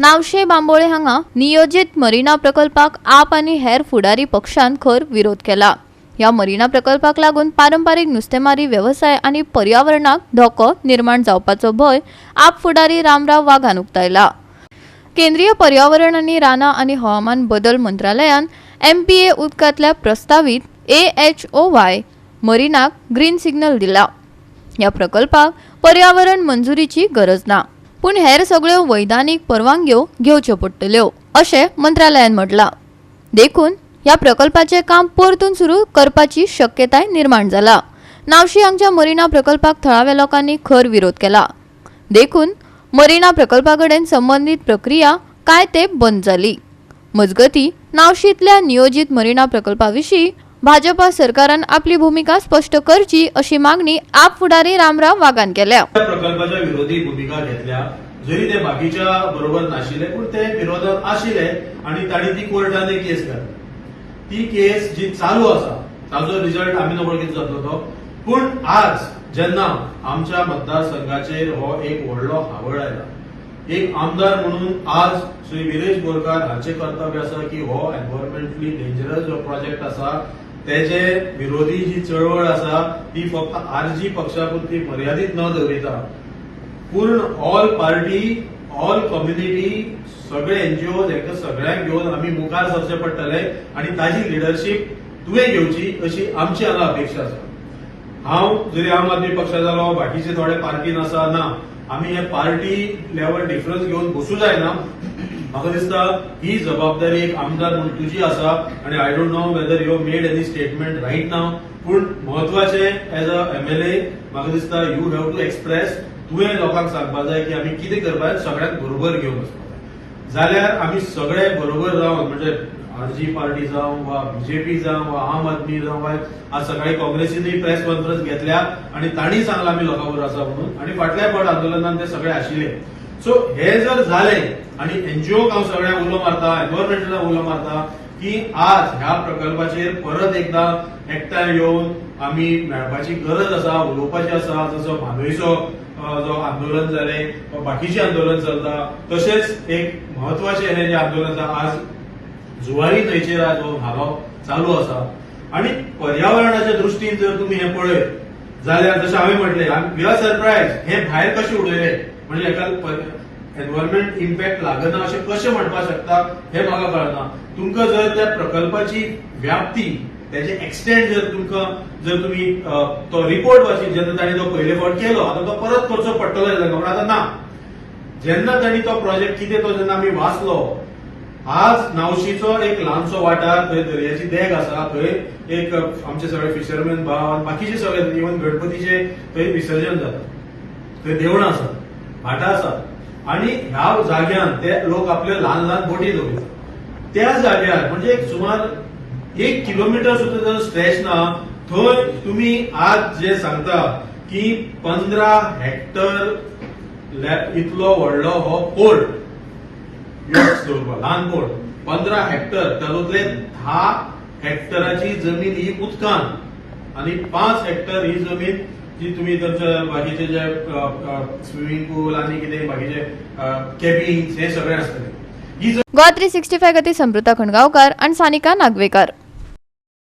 नावशे बांबोळे हांगा नियोजीत मरिना प्रकल्पाक आप आनी हेर फुडारी पक्षान खर विरोध केला. ह्या मरिना प्रकल्पाक लागून पारंपारीक नुस्तेमारी वेवसाय आनी पर्यावरणाक धोको निर्माण जावपाचो भंय आप फुडारी रामराव वाघान उक्तायला. केंद्रीय पर्यावरण आनी रानां आनी हवामान बदल मंत्रालयान एमपीए उदकांतल्या प्रस्तावीत एएचओवाय मरिनाक ग्रीन सिग्नल दिला. ह्या प्रकल्पाक पर्यावरण मंजुरीची गरज ना, पूण हेर सगळ्यो वैधानीक परवानग्यो घेवच्यो पडटल्यो अशें मंत्रालयान म्हटलां. देखून ह्या प्रकल्पाचें काम परतून सुरू करपाची शक्यताय निर्माण जाला. नावशी हांगच्या मरिना प्रकल्पाक थळाव्या लोकांनी खर विरोध केला. देखून मरिना प्रकल्पा कडेन संबंदीत प्रक्रिया कांय तेंप बंद जाली. मजगती, नावशींतल्या नियोजीत मरिना प्रकल्पा विशीं भाजपा सरकारान आपली भुमिका स्पश्ट करची अशी मागणी आप फुडारी रामराव वाघान केल्या. त्या प्रकल्पाच्या विरोधी भुमिका घेतल्या. जरी ते बाकीच्या बरोबर नाशिल्ले, पूण ते विरोधात आशिल्ले आणि तांणी ती कोर्टान एक केस घातली. ती केस जी चालू आसा, ताजो रिजल्ट आमी नकळो कितें जातलो तो. पूण आज जेन्ना आमच्या मतदारसंघाचेर हो एक व्हडलो हावळ आयला, एक आमदार म्हणून आज श्री विरेश बोरकार हांचे कर्तव्य आसा की हो एनवायरमेंटली डेंजरस जो प्रोजेक्ट आसा, तेजे विरोधी जी चळवळ आसा, ती फक्त आरजी पक्षा पुरती मर्यादीत न दवरिता पूर्ण ऑल पार्टी, ऑल कम्युनिटी, सगळे एनजीओ, हांकां सगळ्यांक घेवन आमी मुखार सरचें पडटलें आनी ताजी लिडरशीप तुवें घेवची अशी आमची हांगा अपेक्षा आसा. हांव जरी आम आदमी पक्षा जालो, बाकीचे थोडे पार्टीन आसा ना, आमी हे पार्टी लेवल डिफरन्स घेवन बसूं जायना. म्हाका दिसता ही जबाबदारी एक आमदार म्हणून तुजी आसा आनी I don't know whether you made any statement right now, पूण म्हत्वाचें एज अ एमएलए म्हाका दिसता you have to express. तुवें लोकांक सांगपा जाय की आमी कितें करपाक जाय, सगळ्यांक बरोबर घेवन वचपाक जाय. जाल्यार आमी सगळे बरोबर रावन, म्हणजे आरजी पार्टी जावं वा बीजेपी जावं वा आम आदमी जावं वा आज सकाळी काँग्रेसीनूय प्रेस कॉन्फरन्स घेतल्या आणि तांणी सांगलां आमी लोकां बरोबर आसा म्हणून आणि फाटल्या फावट आंदोलनान ते सगळे आशिल्ले. सो हे जर जालें आणि एनजीओक हांव सगळ्यांक उलो मारता, एनवायरमेंटला उलो मारता की आज ह्या प्रकल्पाचेर परत एकदा एकठांय येवन आमी मेळपाची गरज आसा, उलोवपाची आसा. जसो म्हादयचो जो आंदोलन जालें वा बाकीचें आंदोलन चलता, तशेंच एक म्हत्वाचें हें जें आंदोलन आसा, आज जुवारी न्हंयचेर आज हो घालो चालू आसा. आणि पर्यावरणाच्या दृश्टीन जर तुमी हें पळयत जाल्यार, जशें हांवें म्हटलें, we are surprise, हें भायर कशें उडयलें, म्हणजे हेका एनवायरमेंट इम्पॅक्ट लागना अशें कशें म्हणपाक शकता हें म्हाका कळना. तुमकां जर त्या प्रकल्पाची व्याप्ती, त्याचे एक्सटेंट जर तुमकां जर तुमी तो रिपोर्ट वाचीत, जेन्ना तांणी तो पयले फावट केलो, आतां तो परत करचो पडटलो जाल्यार, पूण आतां ना. जेन्ना तांणी तो प्रोजेक्ट कितें तो जेन्ना आमी वाचलो, आज नावशीचो एक ल्हानसो वाठार, थंय दर्याची देग आसा, थंय एक आमचे सगळे फिशरमॅन भाव आनी बाकीचे सगळे, इवन गणपतीचे थंय विसर्जन जाता, थंय देवळां आसात, भाटां आसात आणि ह्या जाग्यान ते लोक आपल्यो ल्हान ल्हान बोटी दवरितात. त्या जाग्यार, म्हणजे एक सुमार 1 किलोमिटर सुद्दां जर स्ट्रेच ना, थंय तुम्ही आज जे सांगता की 15 हेक्टर इतलो व्हडलो हो पोर्ट, यॉट्स दवरपाक ल्हान पोर्ट, 15 हेक्टर, तातूंतले 10 हेक्टराची जमीन ही उदकान आणि 5 हेक्टर ही जमीन जी तुम्ही तुमच्या बाकीचे जे स्विमिंग पूल आणि कितें बाकीचे कॅबिन्स हे सगळे आसतले ही गोवा 365 खातीर समृता खंडगांवकार आनी सानिका नागवेकार.